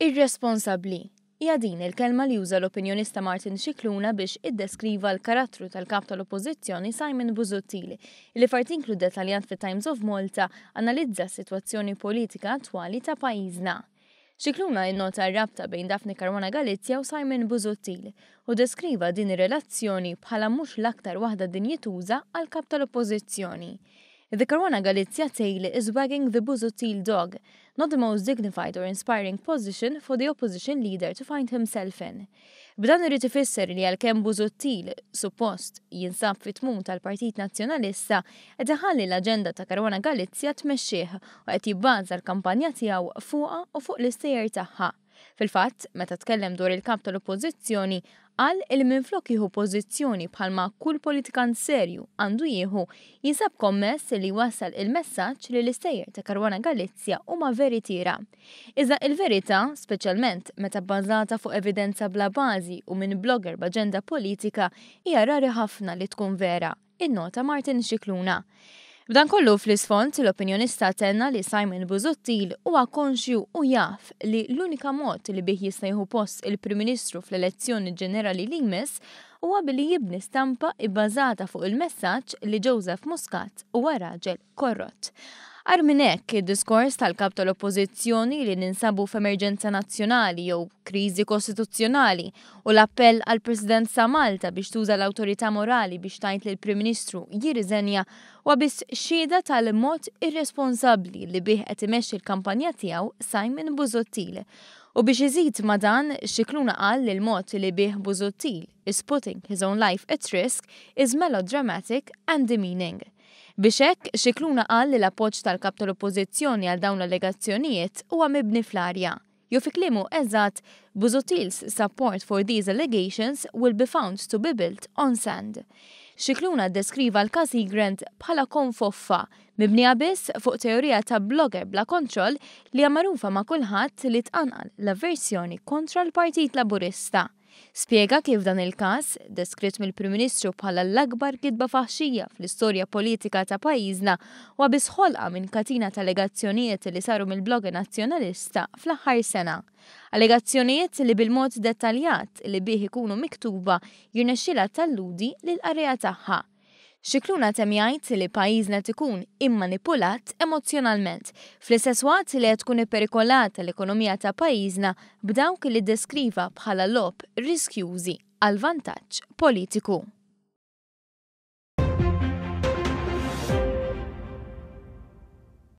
Irresponsabbli. Hija din il-kelma li uża l-opinjonista Martin Scicluna biex iddeskriva l-karattru tal-Kap tal-Oppożizzjoni Simon Busuttil, li f'artiklu dettaljat fit-Times of Malta analizza s-sitwazzjoni politika attwali ta' pajjiżna. Scicluna innota r-rabta bejn Daphne Caruana Galizia u Simon Busuttil u deskriva din ir-relazzjoni bħala mhux l-aktar waħda dinjituża għall-Kap tal-Oppożizzjoni. "The Caruana Galizia tale is wagging the Busuttil dog, not the most dignified or inspiring position for the opposition leader to find himself in." B'dan irid ifisser li għalkemm Busuttil, suppost, jinsab fit-tmun tal-Partit Nazzjonalista, qed iħalli l-aġenda ta' Caruana Galizia tmexxih u qed jibbaża l-kampanja tiegħu fuqha u fuq l-istejjer tagħha. Fil-fatt, meta tkellem dwar il-Kap tal-Oppożizzjoni, qal li minflok jieħu pożizzjoni bħalma kull politikant serju għandu jieħu, jinsab kommess li jwassal il-messaġġ li l-istejjer ta' Caruana Galizia huma veritiera. Iżda il-verità, speċjalment meta bbażata fuq evidenza bla bażi u minn blogger b'aġenda politika, hija rari ħafna li tkun vera, innota Martin Scicluna. B'dan kollu fl-isfond, l-opinjonista tenna li Simon Busuttil huwa konxju u jaf li l-unika mod li bih jista' jieħu post il-Prim Ministru fl-elezzjoni ġenerali li jmiss huwa billi jibni stampa ibbażata fuq il-messaġġ li Joseph Muscat huwa raġel korrott. Agħar minn hekk, id-diskors tal-Kap tal-Oppożizzjoni li ninsabu f'emerġenza nazzjonali jew kriżi kostituzzjonali u l-appell għall-President ta' Malta biex tuża l-awtorità morali biex tgħid lill-Prim Ministru jirriżenja huwa biss xhieda tal-mod irresponsabbli li bih qed imexxi l-kampanja tiegħu Simon Busuttil. U biex iżid ma' dan, Scicluna qal li l-mod li bih Busuttil is putting his own life at risk is melodramatic and demeaning. Biex hekk, Scicluna qal li l-appoġġ tal-Kap tal-Oppożizzjoni għal dawn l-allegazzjonijiet huwa mibni fl-arja. Jew fi kliemu eżatt, "Busuttil's support for these allegations will be found to be built on sand." Scicluna ddeskriva l-każ Egrant bħala konfoffa, mibnija biss fuq teorija ta' blogger bla kontroll li hija magħrufa ma' kulħadd li tqanqal l-avversjoni kontra l-Partit Laburista. Spjega kif dan il-każ, deskritt mill-Prim Ministru bħala l-akbar gidba faħxija fl-istorja politika ta' pajjiżna, huwa biss ħolqa minn katina ta' allegazzjonijiet li saru mill-blogger nazzjonalista fl-aħħar sena. Allegazzjonijiet li bil-mod dettaljat li bih ikunu miktuba jirnexxilha talludi lill-qarrejja tagħha. Scicluna temm jgħid li pajjiżna qed ikun immanipulat emozzjonalment, fl-istess waqt li qed tkun ipperikolata l-ekonomija ta' pajjiżna b'dawk li ddeskriva bħala logħob riskjużi għal vantaġġ politiku.